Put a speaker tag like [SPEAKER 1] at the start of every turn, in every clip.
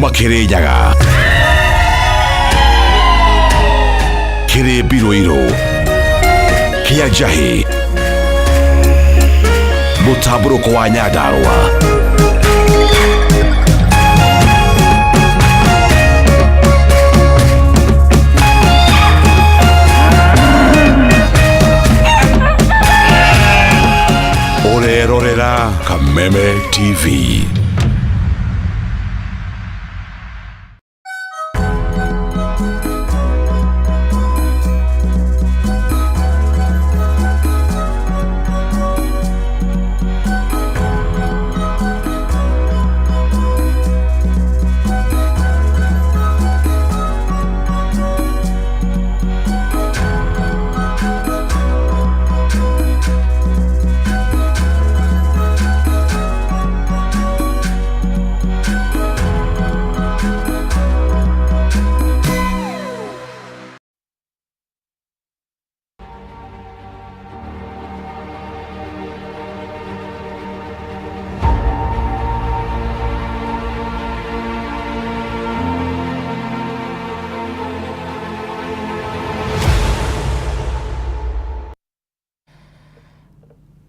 [SPEAKER 1] Kuma Kirinyaga, Kĩrĩmbi Rũirũ, Kĩa Njahĩ, Mũtambũrũko wa Nyandarũa. Ũrerorera Kameme TV.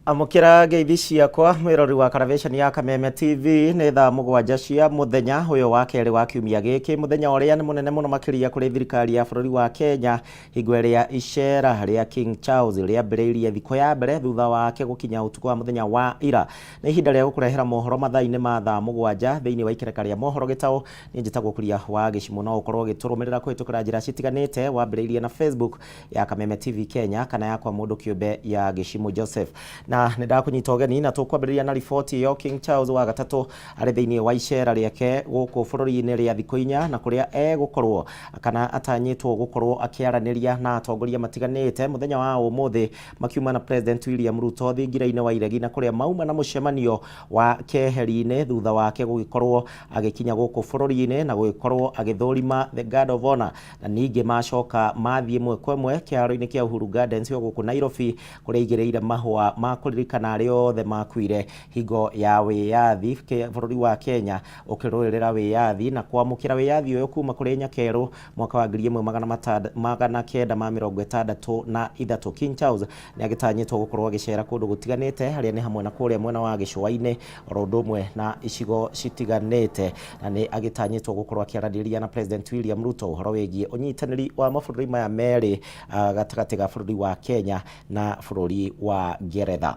[SPEAKER 2] Amũkĩra ngeithi ciakwa mwĩrori wa karavĩceni ya Kameme TV. Nĩ thaa 7 cia mũthenya ũyũ wa kerĩ wa kiumia gĩkĩ, mũthenya ũrĩa nĩ mũnene mũno makĩria kũrĩ thirikari ya bũrũri wa Kenya, hingo ĩrĩa icera rĩa King Charles rĩambĩrĩirie thikũ ya mbere thutha wake gũkinya ũtukũ wa mũthenya wa ira. Nĩ ihinda rĩa gũkũrehera mohoro mathaa-inĩ ma thaa 7 thĩinĩ wa ikereka rĩa mohoro gĩtaũ. Niĩ njĩtagwo Kuria wa Gĩcimũ. No ũkorwo ũgĩtũrũmĩrĩra kũhĩtũkĩra njĩra citiganĩte, wambĩrĩirie na Facebook ya Kameme TV Kenya kana yakwa mũndũ kĩũmbe ya Gĩcimũ Joseph. Na nĩ ndakũnyita ũgeni na tũkwambĩrĩria na riboti ĩyo. King Charles wa gatatũ arĩ thĩinĩ wa icera rĩake gũkũ bũrũri-inĩ rĩa thikũ 4, na kũrĩa egũkorwo kana atanyĩtwo gũkorwo akĩaranĩria na atongoria matiganĩte mũthenya wa ũmũthĩ, makiuma na President William Ruto thingira-inĩ wa Iregi, na kũrĩa mauma na mũcemanio wa keheri-inĩ thutha wake gũgĩkorwo agĩkinya gũkũ bũrũri-inĩ na gũgĩkorwo agĩthũrima the Guard of Honor. Na ningĩ macoka mathiĩ ĩmwe kwa ĩmwe kĩharo-inĩ kĩa Uhuru Gardens o gũkũ Nairobi, kũrĩa aigĩrĩire mahũa ma kũririkana arĩa othe makuire hingo ya wĩyathi, bũrũri wa Kenya ũkĩrũĩrĩra wĩyathi na kwamũkĩra wĩyathi ũyũ kuma kũrĩ Nyakerũ mwaka wa 1963. King Charles nĩ agĩtanyĩtwo gũkorwo agĩcera kũndũ gũtiganĩte, harĩa nĩ hamwe na kũrĩa mwena wa gĩcũa-inĩ oro ũndũ ũmwe na icigo citiganĩte, na nĩ agĩtanyĩtwo gũkorwo akĩaranĩria na President William Ruto ũhoro wĩgiĩ ũnyitanĩri wa mabũrũri maya merĩ, gatagatĩ ga bũrũri wa Kenya na bũrũri wa Ngeretha.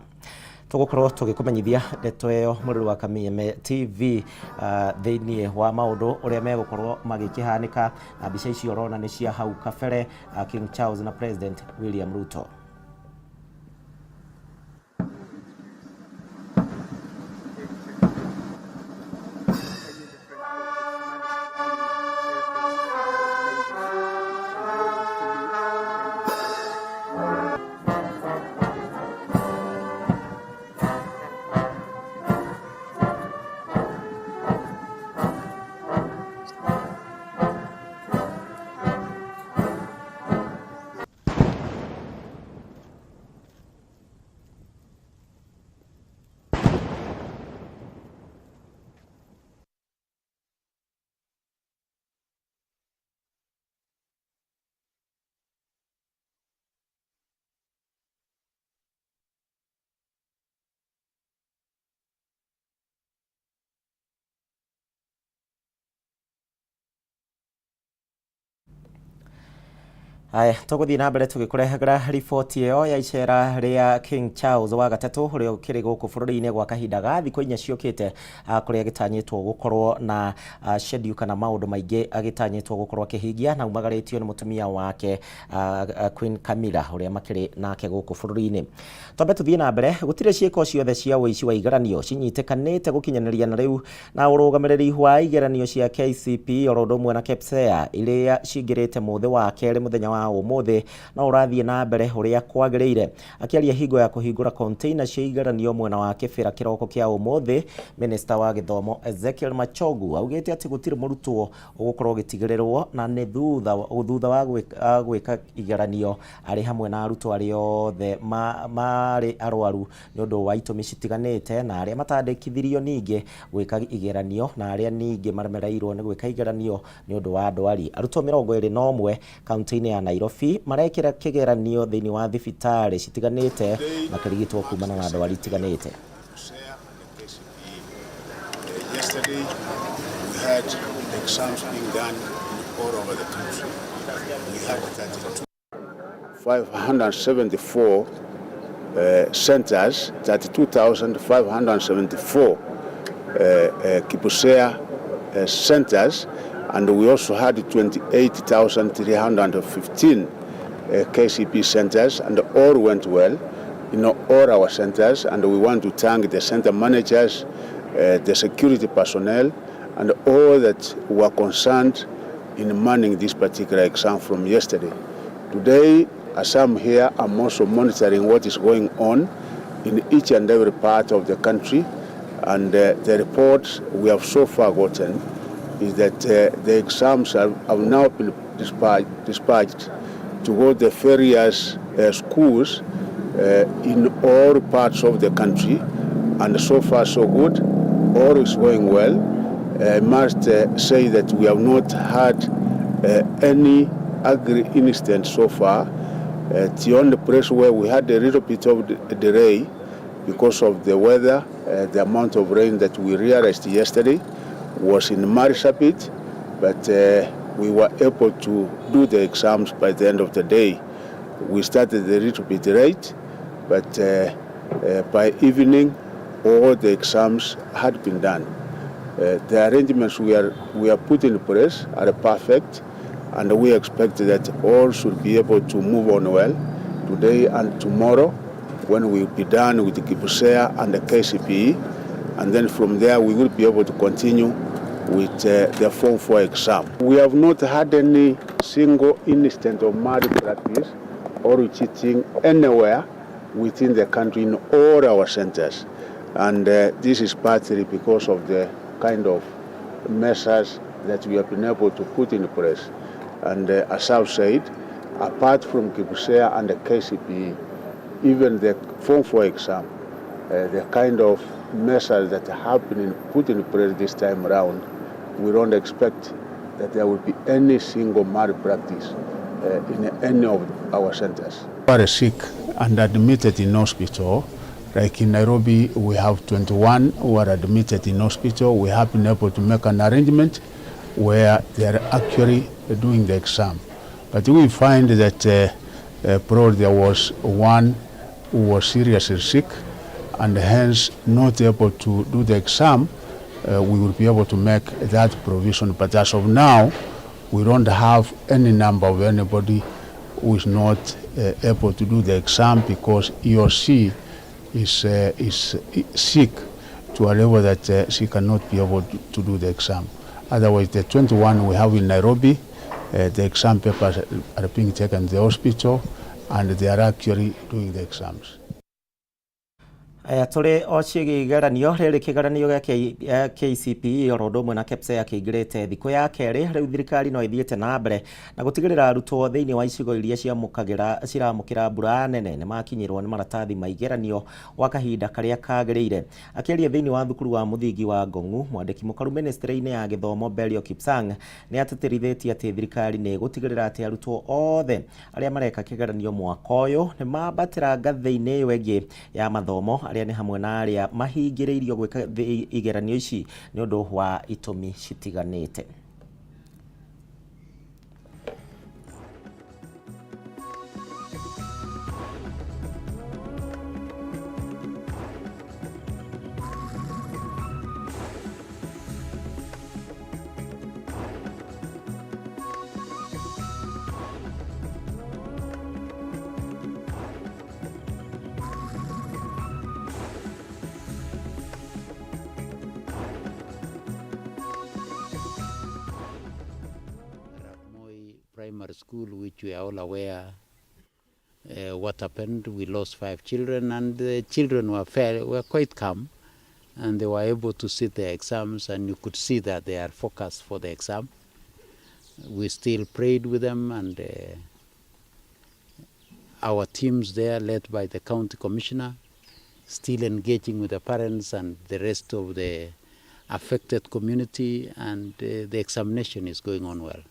[SPEAKER 2] Tũgũkorwo tũgĩkũmenyithia ndeto ĩyo mũrĩri wa Kameme TV thĩinĩ wa maũndũ ũrĩa megũkorwo magĩkĩhanĩka, na mbica icio ũrona nĩ cia hau kabere, King Charles na President William Ruto. Haya, tũgũthiĩ na mbere tũgĩkũrehagĩra riboti ĩyo ya icera rĩa King Charles wa gatatũ ũrĩa ũkĩrĩ gũkũ bũrũri-inĩ gwa kahinda ga thikũ 4 ciũkĩte, kũrĩa gĩtanyĩtwo gũkorwo na schedule kana maũndũ maingĩ agĩtanyĩtwo gũkorwo akĩhingia, na umagarĩtio nĩ mũtumia wake Queen Camilla ũrĩa makĩrĩ nake gũkũ bũrũri-inĩ. Twambe tũthiĩ na mbere, gũtirĩ ciĩko ciothe cia ũici wa igeranio cinyitĩkanĩte gũkinyanĩria na rĩu na ũrũgamĩrĩri wa igeranio cia KCPE oro ũndũ ũmwe na KPSEA iria cingĩrĩte mũthĩ wa kerĩ mũthenya wa wa ũmũthĩ no ũrathiĩ na mbere ũrĩa kwagĩrĩire. Akĩaria hingo ya kũhingũra container cia igeranio mwena wa Kĩbĩra kĩroko kĩa ũmũthĩ, Minister wa gĩthomo Ezekiel Machogu augĩte atĩ gũtirĩ mũrutwo ũgũkorwo ũgĩtigĩrĩrwo na nĩ thutha wa gwĩka igeranio arĩ hamwe na arutwo arĩa othe marĩ arwaru nĩ ũndũ wa itũmi citiganĩte na arĩa matandĩkithirio ningĩ gwĩka igeranio na arĩa ningĩ maremereirwo nĩ gwĩka igeranio nĩ ũndũ wa ndwari. Arutwo 21 kaunti-inĩ ya Nairobi marekĩra kĩgeranio thĩinĩ wa thibitarĩ citiganĩte makĩrigitwo kumana na ndwari itiganĩte.
[SPEAKER 3] Yesterday we had exams being done all over the country. We had 32,574 centers, 32,574 KPSEA centers, and we also had 28,315 KCPE centers, and all went well in all our centers. And we want to thank the center managers, the security personnel, and all that were concerned in manning this particular exam from yesterday. Today, as I'm here, I'm also monitoring what is going on in each and every part of the country, and the reports we have so far gotten is that the exams have now been dispatched to go to the various schools in all parts of the country, and so far so good, all is going well. I must say that we have not had any ugly incident so far. The only place where we had a little bit of delay because of the weather, the amount of rain that we realized yesterday was in Marsabit, but we were able to do the exams by the end of the day. We started a little bit late, but by evening, all the exams had been done. The arrangements we are put in place are perfect, and we expect that all should be able to move on well today and tomorrow, when we will be done with the KPSEA and the KCPE, and then from there we will be able to continue with the Form 4 exam. We have not had any single instance of malpractice or cheating anywhere within the country in all our centers, and this is partly because of the kind of measures that we have been able to put in place. And as I've said, apart from KPSEA and the KCPE, even the Form 4 exam, the kind of measures that have been put in place this time around, we don't expect that there will be any single malpractice in any of our centers. We are sick and admitted in hospital. Like in Nairobi, we have 21 who are admitted in hospital. We have been able to make an arrangement where they are actually doing the exam. But we find that probably there was one who was seriously sick and hence not able to do the exam. We will be able to make that provision. But as of now, we don't have any number of anybody who is not able to do the exam because he or she is sick to a level that she cannot be able to do the exam. Otherwise, the 21 we have in Nairobi, the exam papers are being taken to the hospital, and they are actually doing the exams.
[SPEAKER 2] Aya tũrĩ o ciĩgiĩ igeranio rĩrĩ kĩgeranio gĩa KCPE oro ũndũ ũmwe na KPSEA kĩingĩrĩte thikũ ya kerĩ. Rĩu thirikari no ĩthiĩte na mbere na gũtigĩrĩra arutwo thĩinĩ wa icigo iria ciramũkĩra mbura nene nĩ makinyĩrwo nĩ maratathi ma igeranio gwa kahinda karĩa kagĩrĩire. Akĩaria thĩinĩ wa thukuru wa mũthingi wa Ngong'u, mwandĩki mũkaru ministry-inĩ ya gĩthomo Belio Kipsang nĩ atĩtĩrithĩtie atĩ thirikari nĩ ĩgũtigĩrĩra atĩ arutwo othe arĩa mareka kĩgeranio mwaka ũyũ nĩ mambatĩra ngathĩ-inĩ ĩyo ĩngĩ ya mathomo, arĩa nĩ hamwe na arĩa mahingĩrĩirio gwĩka igeranio ici nĩ ũndũ wa itũmi citiganĩte.
[SPEAKER 4] Primary School, which we are all aware what happened. We lost 5 children, and the children were quite calm, and they were able to sit their exams, and you could see that they are focused for the exam. We still prayed with them, and our teams there, led by the county commissioner, still engaging with the parents and the rest of the affected community, and the examination is going on well.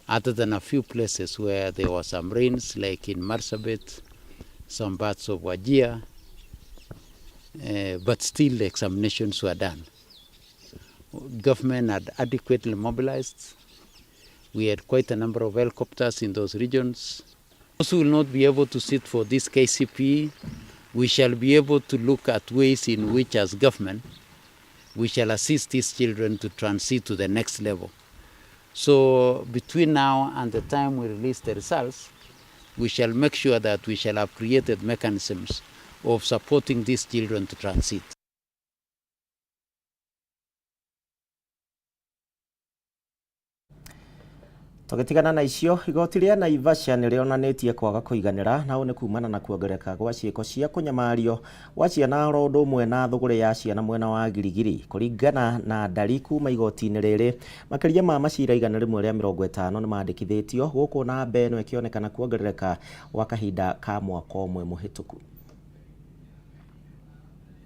[SPEAKER 4] Other than a few places where there were some rains, like in Marsabit, some parts of Wajir, but still the examinations were done. Government had adequately mobilized. We had quite a number of helicopters in those regions. Those who will not be able to sit for this KCPE, we shall be able to look at ways in which, as government, we shall assist these children to transit to the next level. So between now and the time we release the results, we shall make sure that we shall have created mechanisms of supporting these children to transit.
[SPEAKER 2] Tũgĩtigana na icio, igoti rĩa Naivasha nĩ rĩonanĩtie kwaga kũiganĩra na ũũ nĩ kumana na kuongerereka gwa ciĩko cia kũnyamario gwa ciana oro ũndũ ũmwe na thũgũrĩ ya ciana mwena wa Giligili. Kũringana na ndari kuma igoti-inĩ rĩrĩ, makĩria ma macira 150 nĩ mandĩkithĩtio gũkũ namba ĩno ĩkĩonekana kuongerereka gwa kahinda ka mwaka ũmwe mũhĩtũku.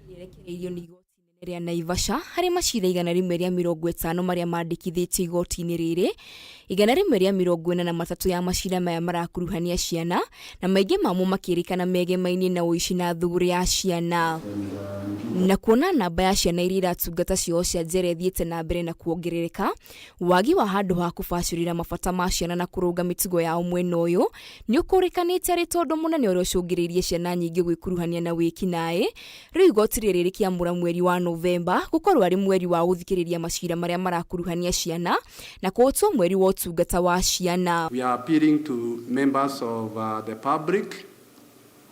[SPEAKER 5] Rĩrekereirio nĩ igoti rĩa Naivasha harĩ macira 150 marĩa mandĩkithĩtio igoti-inĩ rĩrĩ, 143 ya macira maya marakuruhania ciana na maingĩ mamo makĩrĩkana megemainie na ũici na thũgũrĩ ya ciana. Na kuona namba ya ciana iria iratungata ciao cia njera ĩthiĩte na mbere na kuongerereka, wagi wa handũ ha kũbacĩrĩra mabata ma ciana na kũrũnga mĩtugo yao mwena ũyũ nĩ ũkũrĩkanĩte arĩ tondũ mũnene ũrĩa ũcũngĩrĩirie ciana nyingĩ gwĩkuruhania na wĩkinaĩ. Rĩu igoti rĩrĩ rĩkĩamũra mweri wa Novemba gũkorwo arĩ mweri wa gũthikĩrĩria macira marĩa marakuruhania ciana na kũũtwo mweri wa ũtungata wa ciana.
[SPEAKER 6] We are appealing to members of the public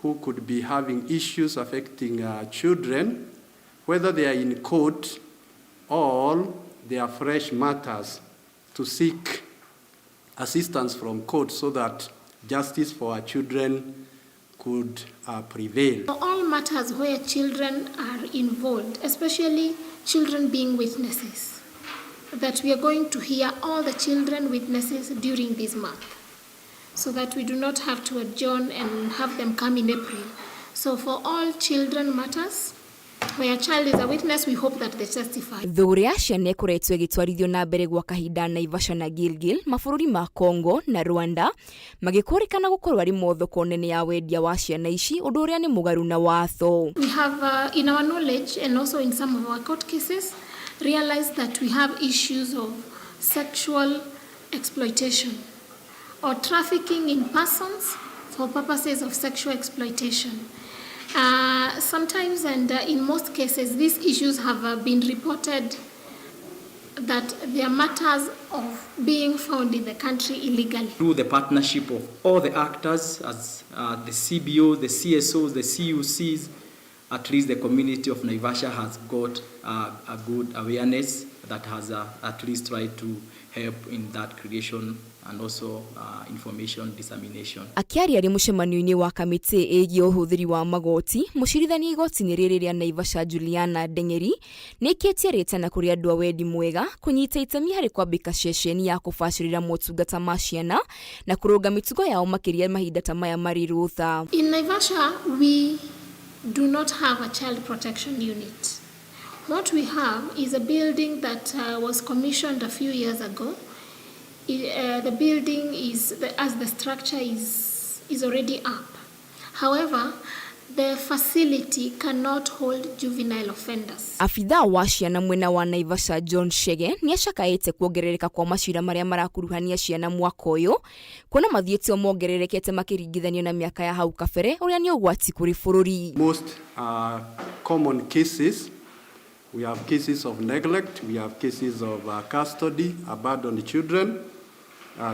[SPEAKER 6] who could be having issues affecting children, whether they are in court or they are fresh matters, to seek assistance from court so that justice for our children could prevail.
[SPEAKER 7] For all matters where children are involved, especially children being witnesses, that we are going to hear all the children witnesses during this month, so that we do not have to adjourn and have them come in April. So for all children matters, where a child is a witness, we hope that they testify.
[SPEAKER 5] Thũgũrĩ ya ciana ĩkoretwo ĩgĩtwarithio na mbere gwa kahinda Naivasha na Gilgil, mabũrũri ma Congo na Rwanda magĩkũrĩkana gũkorwo arĩ mo thoko nene ya wendia wa ciana ici, ũndũ ũrĩa nĩ mũgarũ na watho.
[SPEAKER 7] We have in our knowledge and also in some of our court cases realized that we have issues of sexual exploitation or trafficking in persons for purposes of sexual exploitation. Sometimes and in most cases, these issues have been reported that they are matters of being found in the country illegally.
[SPEAKER 8] Through the partnership of all the actors, as the CBO, the CSOs, the CUCs, at least the community of Naivasha has got a good awareness that has at least tried to help in that creation and also information dissemination.
[SPEAKER 5] Akĩaria arĩ mũcemanio-inĩ wa kamĩtĩ ĩgiĩ ũhũthĩri wa magoti, mũcirithania igoti-inĩ rĩrĩ rĩa Naivasha Juliana Ndeng'eri nĩĩkĩtie rĩtana kũrĩ andũ a wendi mwega kũnyita itemi harĩ kwambĩka ceceni ya kũbacĩrĩra motungata ma ciana na kũrũnga mĩtugo yao makĩria mahinda ta maya marĩ rũtha.
[SPEAKER 7] In Naivasha, we do not have a child protection unit. What we have is a building that was commissioned a few years ago. The building is, as the structure is already up. However, the facility cannot hold juvenile offenders.
[SPEAKER 5] Abithaa wa ciana mwena wa Naivasha John Shege nĩacakaĩte kuongerereka kwa macira marĩa marakuruhania ciana mwaka ũyũ, kuona mathiĩte o mongererekete makĩringithanio na mĩaka ya hau kabere, ũrĩa nĩ ũgwati kũrĩ bũrũri.
[SPEAKER 6] Most common cases, we have cases of neglect, we have cases of custody, abandoned children,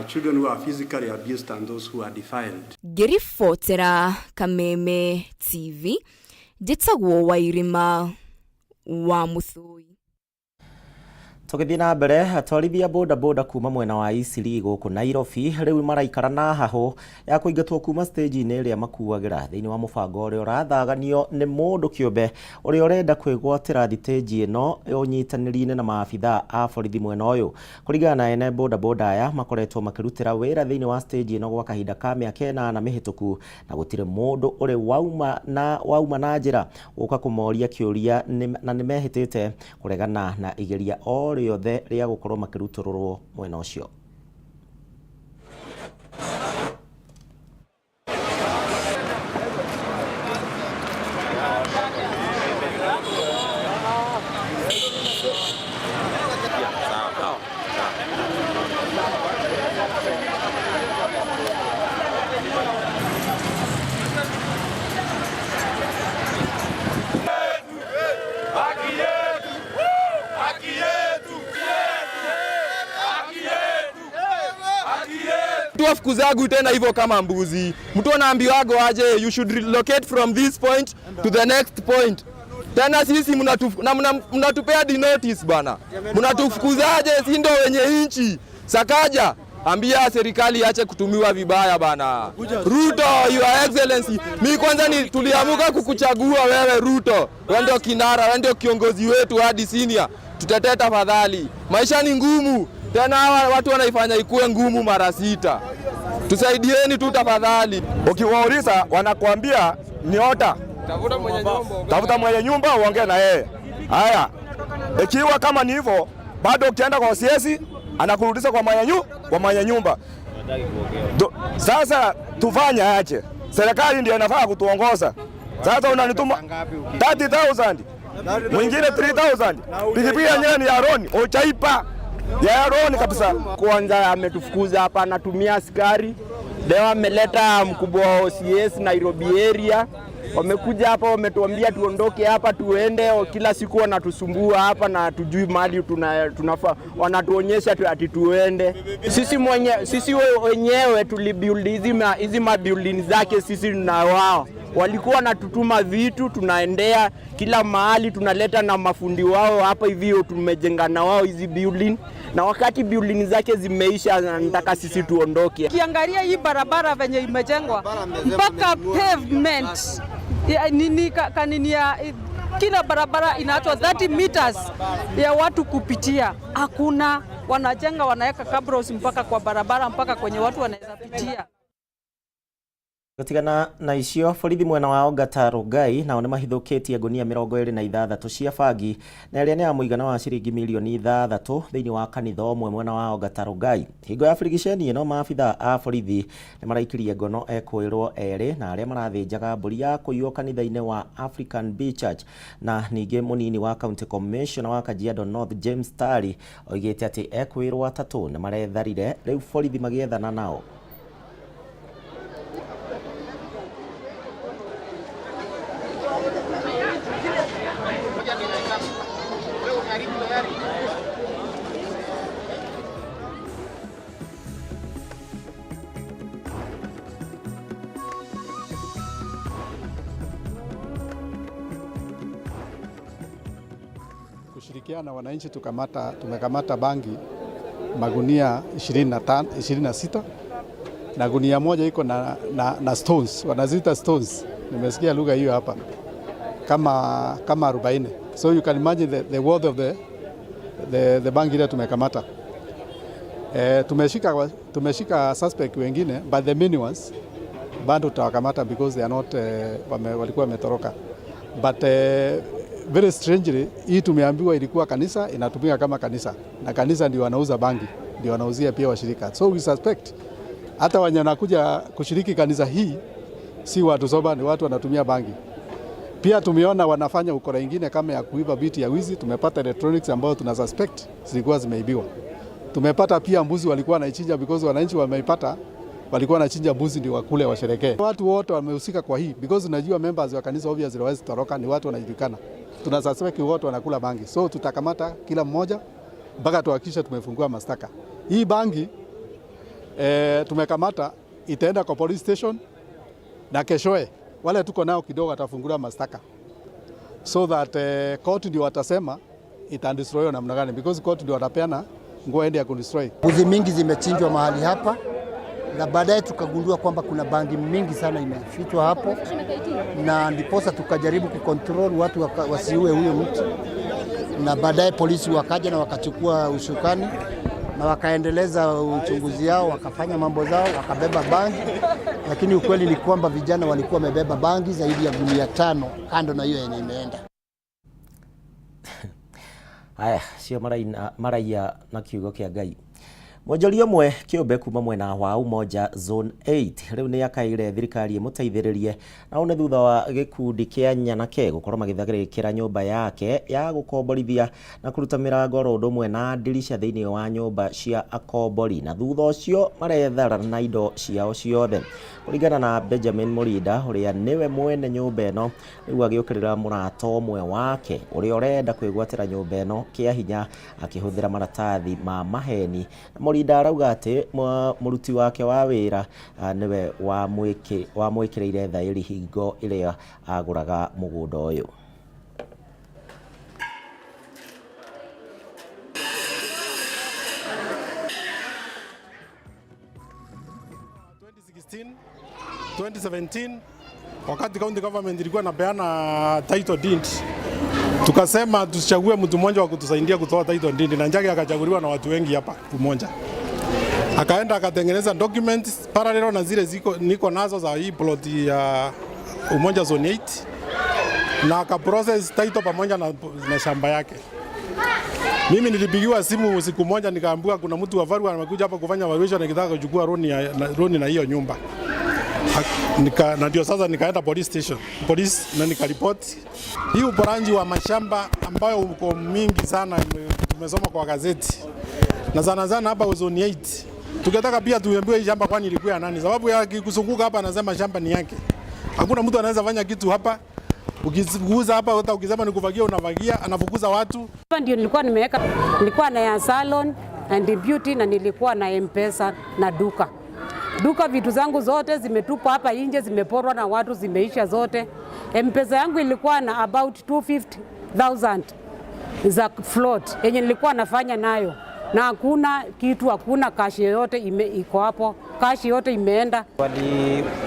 [SPEAKER 6] children who are physically abused and those who are defiled.
[SPEAKER 5] Ngĩribotera Kameme TV, njĩtagwo Wairima wa Mũthũi.
[SPEAKER 2] Tũgĩthiĩ na mbere, atwarithia bodaboda kuma mwena wa Eastleigh gũkũ Nairobi rĩu maraikara na hahũ ya kũingatwo kuma stage-inĩ ĩrĩa makuagĩra thĩinĩ wa mũbango ũrĩa ũrathaganio nĩ mũndũ kĩũmbe ũrĩa ũrenda kwĩgwatĩra thitĩnji ĩno ũnyitanĩri-inĩ na maabithaa a borithi mwena ũyũ. Kũringana na ene bodaboda aya makoretwo makĩrutĩra wĩra thĩinĩ wa stage ĩno gwa kahinda ka mĩaka 8 mĩhĩtũku na gũtirĩ mũndũ ũrĩ wauma na njĩra gũka kũmoria kĩũria na nĩmehĩtĩte kũregana na igeria o rĩothe rĩa gũkorwo makĩrutũrũrwo mwena ũcio.
[SPEAKER 9] Tuwafukuzagu tena hivyo kama mbuzi. Mtu anaambiwago aje, you should relocate from this point to the next point. Tena sisi mnatupea di notice bana. Mnatufukuzaje? Si ndio wenye inchi? Sakaja, ambia serikali iache kutumiwa vibaya bana. Ruto, your excellency, mi kwanza ni tuliamuka kukuchagua wewe Ruto. Wewe ndio kinara, wewe ndio kiongozi wetu hadi senior. Tutetee tafadhali. Maisha ni ngumu. Tena hawa watu wanaifanya ikuwe ngumu mara 6. Tusaidieni tu tafadhali.
[SPEAKER 10] Ukiwauliza wanakuambia ni ota. Tafuta mwenye nyumba uongee na yeye. Haya. Ikiwa kama ni hivyo, bado ukienda kwa OCS anakurudisha kwa mwenye nyumba. Sasa tufanye aje? Serikali ndio inafaa kutuongoza. Sasa unanituma 30,000. Mwingine 3,000. Pikipiki yenyewe ni ya loan, uchaipa. Ya loan kabisa.
[SPEAKER 11] Kwanza ametufukuza hapa, anatumia askari. Leo ameleta mkubwa wa OCS Nairobi area. Wamekuja hapa wametuambia tuondoke hapa tuende. Kila siku wanatusumbua hapa na hatujui mahali tunafaa. Wanatuonyesha ati tuende. Sisi wenyewe tulibuild hizi mabuilding zake sisi na wao. Walikuwa wanatutuma vitu, tunaendea kila mahali, tunaleta na mafundi wao hapa hivi, tumejenga na wao hizi building. Na wakati building zake zimeisha, anataka sisi tuondoke.
[SPEAKER 12] Ukiangalia hii barabara venye imejengwa mpaka pavement nini kanini ya kila barabara inaachwa 30 meters ya watu kupitia. Hakuna, wanajenga wanaweka cabros mpaka kwa barabara, mpaka kwenye watu wanaweza pitia.
[SPEAKER 2] Gutigana na icio, borithi mwena wa Ongata Rongai nao nĩmahithũkĩtie ngunia 26 cia bangi na ĩrĩa nĩ ya mũigana wa ciringi mirioni 6 thĩinĩ wa kanitha ũmwe mwena wa Ongata Rongai. Hingo ya birigiceni ĩno maabitha a borithi nĩmaraikirie ngono ekũĩrwo erĩ na arĩa marathĩnjaga mbũri ya kũiywo kanitha-inĩ wa African B Church. Na ningĩ mũnini wa County Commissioner wa Kajiado North James Tari oigĩte atĩ ekũĩrwo atatũ nĩmaretharire, rĩu borithi magĩethana nao.
[SPEAKER 13] Kushirikiana na wananchi tumekamata bangi magunia 26 na gunia moja iko na stones, wanaziita stones, nimesikia lugha hiyo hapa, kama 40. So you can imagine the worth of the bangi ile tumekamata. Tumeshika suspect wengine, but the many ones bado tutawakamata because they are not walikuwa wametoroka. But very strangely, hii tumeambiwa ilikuwa kanisa, inatumika kama kanisa, na kanisa ndio wanauza bangi, ndio wanauzia pia washirika. So we suspect hata wenye wanakuja kushiriki kanisa hii si watu soba, ni watu wanatumia bangi. Pia tumeona wanafanya ukora ingine kama ya kuiba biti ya wizi. Tumepata electronics ambayo tuna suspect zilikuwa zimeibiwa. Tumepata pia mbuzi walikuwa wanaichinja because wananchi wameipata, walikuwa wanachinja mbuzi ndio wakule washerekee. Watu wote wamehusika kwa hii because unajua members wa kanisa obviously hawawezi toroka, ni watu wanajulikana. Tuna suspect wote wanakula bangi. So tutakamata kila mmoja mpaka tuhakikishe tumefungua mashtaka. Hii bangi tumekamata itaenda kwa police station na keshoe wale tuko nao kidogo atafungua mashtaka so that court ndio watasema Itadestroy namna gani? Because court ndio watapeana nguo ende ya kudestroy.
[SPEAKER 14] Mbuzi mingi zimechinjwa mahali hapa, na baadaye tukagundua kwamba kuna bangi mingi sana imefichwa hapo, na ndiposa tukajaribu kucontrol watu wasiue huyo mtu, na baadaye polisi wakaja na wakachukua usukani na wakaendeleza uchunguzi yao, wakafanya mambo zao, wakabeba bangi. Lakini ukweli ni kwamba vijana walikuwa wamebeba bangi zaidi ya gunia 5 kando na hiyo yenye imeenda.
[SPEAKER 2] Aya cio maraia na kiugo kia Ngai. Mwonjoria ũmwe kĩũmbe kuma mwena wa Umoja Zone 8 rĩu nĩ akaire thirikari ĩmũteithĩrĩrie na ũũ nĩ thutha wa gĩkundi kĩa nyanake gũkorwo magĩtharĩkĩra nyũmba yake ya gũkomborithia na kũruta mĩrango oro ũndũ ũmwe na ndirica thĩinĩ wa nyũmba cia akombori, na thutha ũcio marethara na indo ciao ciothe. Kũringana na Benjamin Mũrinda ũrĩa nĩwe mwene nyũmba ĩno, rĩu agĩũkĩrĩra mũrata ũmwe wake ũrĩa ũrenda kwĩgwatĩra nyũmba ĩno kĩa hinya akĩhũthĩra maratathi ma maheni. Mũrinda arauga atĩ mũruti wake wa wĩra nĩwe wamwĩkĩrĩire thaĩri hingo ĩrĩa agũraga mũgũnda ũyũ.
[SPEAKER 15] Wakati county government ilikuwa inapeana title deed, tukasema tusichague mtu mmoja wa kutusaidia kutoa title deed, na Njagi akachaguliwa na watu wengi hapa Umoja. Akaenda akatengeneza documents parallel na zile ziko niko nazo za hii plot ya Umoja Zone 8, na akaprocess title pamoja na shamba yake. Mimi nilipigiwa simu siku moja nikaambiwa kuna mtu wa Varu amekuja hapa kufanya valuation akitaka kuchukua loan na hiyo nyumba. Na ndio sasa nikaenda police station, police na nikaripoti hii uporanji wa mashamba ambayo uko mingi sana, tumesoma kwa gazeti na sana sana hapa Zone 8. Tukitaka pia tuambiwe hii shamba kwani ilikuwa ya nani, sababu ya kuzunguka hapa anasema shamba ni yake. Hakuna mtu anaweza fanya kitu hapa. Ukiguza hapa hata ukisema nikufagia unafagia, anafukuza watu.
[SPEAKER 16] Hapa ndio nilikuwa nimeweka, nilikuwa na ya salon and beauty na nilikuwa na M-Pesa na duka. Duka vitu zangu zote zimetupwa hapa nje, zimeporwa na watu, zimeisha zote. M-Pesa yangu ilikuwa na about 250,000 za float yenye nilikuwa nafanya nayo, na hakuna kitu, hakuna cash yoyote iko hapo, cash yote imeenda.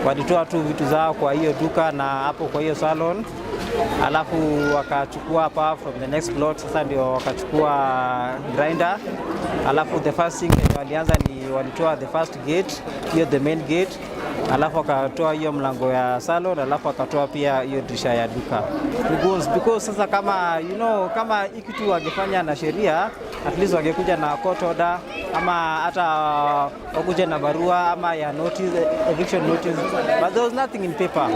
[SPEAKER 17] Walitoa tu vitu zao kwa hiyo duka na hapo kwa hiyo salon, alafu wakachukua hapa from the next plot. Sasa ndio wakachukua grinder, alafu the first thing walianza ni walitoa the first gate, hiyo the main gate, alafu wakatoa hiyo mlango ya salon, alafu wakatoa pia hiyo dirisha ya duka. Because sasa kama you know, kama hiki kitu wangefanya na sheria, at least wangekuja na court order ama hata wakuja na barua ama ya notice, eviction notice, but there was nothing in paper.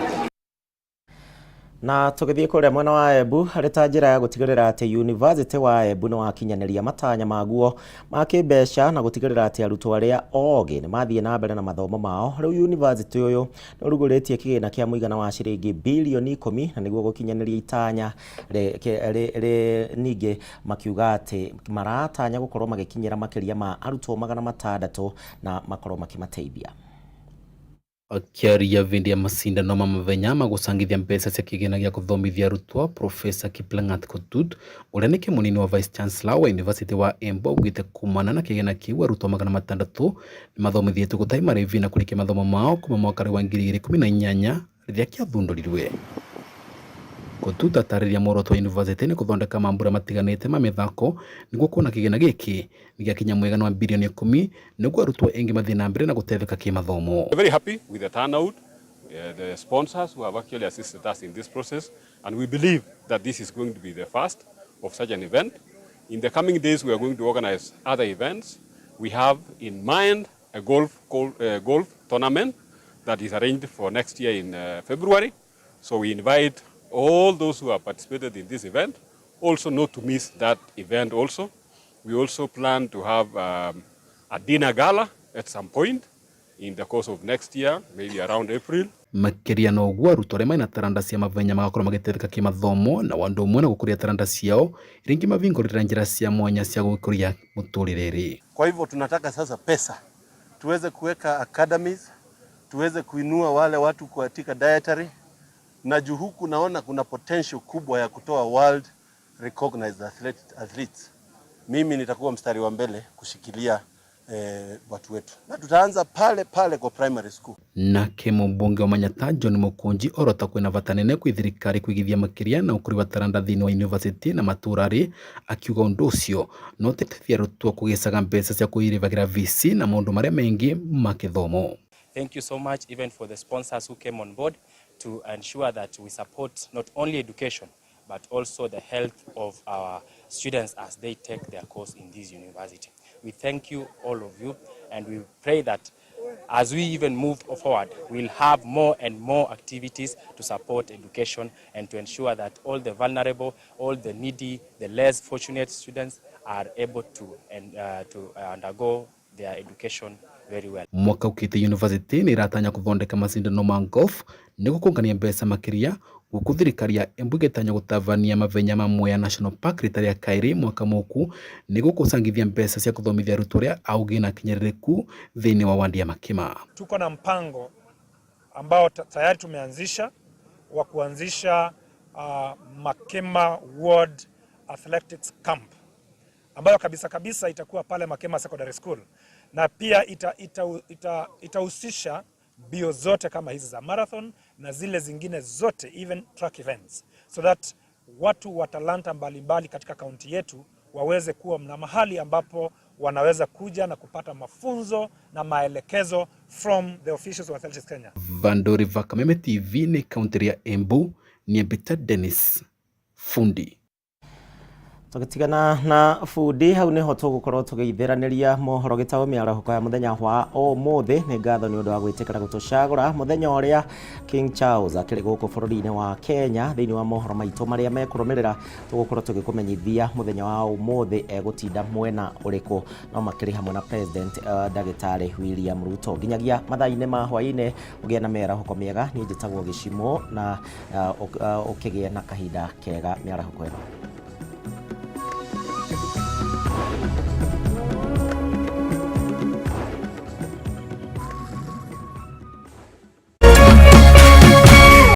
[SPEAKER 2] Na tũgĩthiĩ kũrĩa mwena wa Embu harĩ ta njĩra ya gũtigĩrĩra atĩ University wa Embu nĩ wakinyanĩria matanya maguo ma kĩmbeca na gũtigĩrĩra atĩ arutwo arĩa ogĩ nĩ mathiĩ na mbere na mathomo mao. Rĩu university ũyũ nĩ ũrugũrĩtie kĩgĩna kĩa mũigana wa ciringi bilioni 10 na nĩguo gũkinyanĩria itanya ningĩ makiuga atĩ maratanya gũkorwo magĩkinyĩra makĩria ma arutwo 600 na makorwo makĩmateithia.
[SPEAKER 18] Akiaria vindi ya masindano ma mathenya ma gucangithia mbeca cia kigina gia kuthomithia arutwo, Profesa Kiplangat Kotut uria ni kimunini wa Vice Chancellor wa University wa Embu augite kumana na kigina kiu arutwo 600 ni mathomithitio gutai marivi na kurikia mathomo mao kuma mwaka wa 2018 riria kiathundurirwe. Kotut atariria muoroto wa university ni kuthondeka mambura matiganite ma mithako niguo kuona kigina giki ni giakinya mwigana wa bilioni 10 niguo arutwo engi mathie na mbere na gutetheka kimathomo.
[SPEAKER 19] We're very happy with the turnout, the sponsors who have actually assisted us in this process, and we believe that this is going to be the first of such an event. In the coming days, we are going to organize other events. We have in mind a golf tournament that is arranged for next year in February. So we invite all those who have participated in this event also not to miss that event also. We also plan to have a dinner gala at some point in the course of next year, maybe around April.
[SPEAKER 18] Makiria na uguo arutwo aria mena taranda cia mavenya magakorwo magitetheka kimathomo na wandu umwe na gukuria taranda ciao ringi mavingurira njira cia mwanya cia gukuria muturire.
[SPEAKER 20] Kwa hivyo tunataka sasa pesa tuweze kuweka academies, tuweze kuinua wale watu katika dietary, na juu huku naona kuna potential kubwa ya kutoa world recognized athletes. Mimi nitakuwa mstari wa mbele kushikilia watu wetu, na tutaanza pale pale kwa primary school.
[SPEAKER 18] Nake mũmbunge wa Manyata John Mukunji orota kwina bata nene kwi thirikari kwigithia makiria na ukuri wa taranda thiini wa university na maturari, akiuga undu ucio no uteithie arutwo kugicaga mbeca cia kwiribagira VC na maundu maria mengi ma kithomo.
[SPEAKER 21] Thank you so much even for the sponsors who came on board to ensure that we support not only education but also the health of our students as they take their course in this university. We thank you, all of you, and we pray that as we even move forward, we'll have more and more activities to support education and to ensure that all the vulnerable, all the needy, the less fortunate students are able to undergo their education very well.
[SPEAKER 18] Mwaka ukite university ni iratanya kuthondeka macindano ma golf niguo kungania mbeca makiria, guku thirikari ya Embu igitanya gutavania mavenya ma Mwea National Park rita ria kairi mwaka muku niguo kucangithia mbeca cia kuthomithia arutwo aria augi na akinyirireku thiini wa wandi ya Makima.
[SPEAKER 22] Tuko na mpango ambao tayari tumeanzisha wa kuanzisha Makema Ward Athletics Camp ambayo kabisa kabisa itakuwa pale Makema Secondary School, na pia itahusisha mbio zote kama hizi za marathon na zile zingine zote, even track events, so that watu wa talanta mbalimbali katika kaunti yetu waweze kuwa na mahali ambapo wanaweza kuja na kupata mafunzo na maelekezo from the officials of Athletics Kenya.
[SPEAKER 18] Vandori va Kameme TV ni kaunti ya Embu ni Peter Dennis Fundi.
[SPEAKER 2] Tũgĩtigana na bundi hau nĩho tũgũkorwo tũgĩithĩranĩria mohoro gĩtaũ mĩarahũko ya mũthenya wa ũmũthĩ. Nĩ ngatho nĩ ũndũ wa gwĩtĩkĩra gũtũcagũra mũthenya ũrĩa King Charles akĩrĩ gũkũ bũrũri-inĩ wa Kenya. Thĩinĩ wa mohoro maitũ marĩa mekũrũmĩrĩra tũgũkorwo tũgĩkũmenyithia mũthenya wa ũmũthĩ egũtinda mwena ũrĩkũ, no makĩrĩ hamwe na President Ndagĩtarĩ William Ruto. Nginyagia mathaa-inĩ ma hwaĩ-inĩ ũgĩe na mĩarahũko mĩega. Niĩ njĩtagwo Gĩcimo na ũkĩgĩe na kahinda kega mĩarahũko ĩno.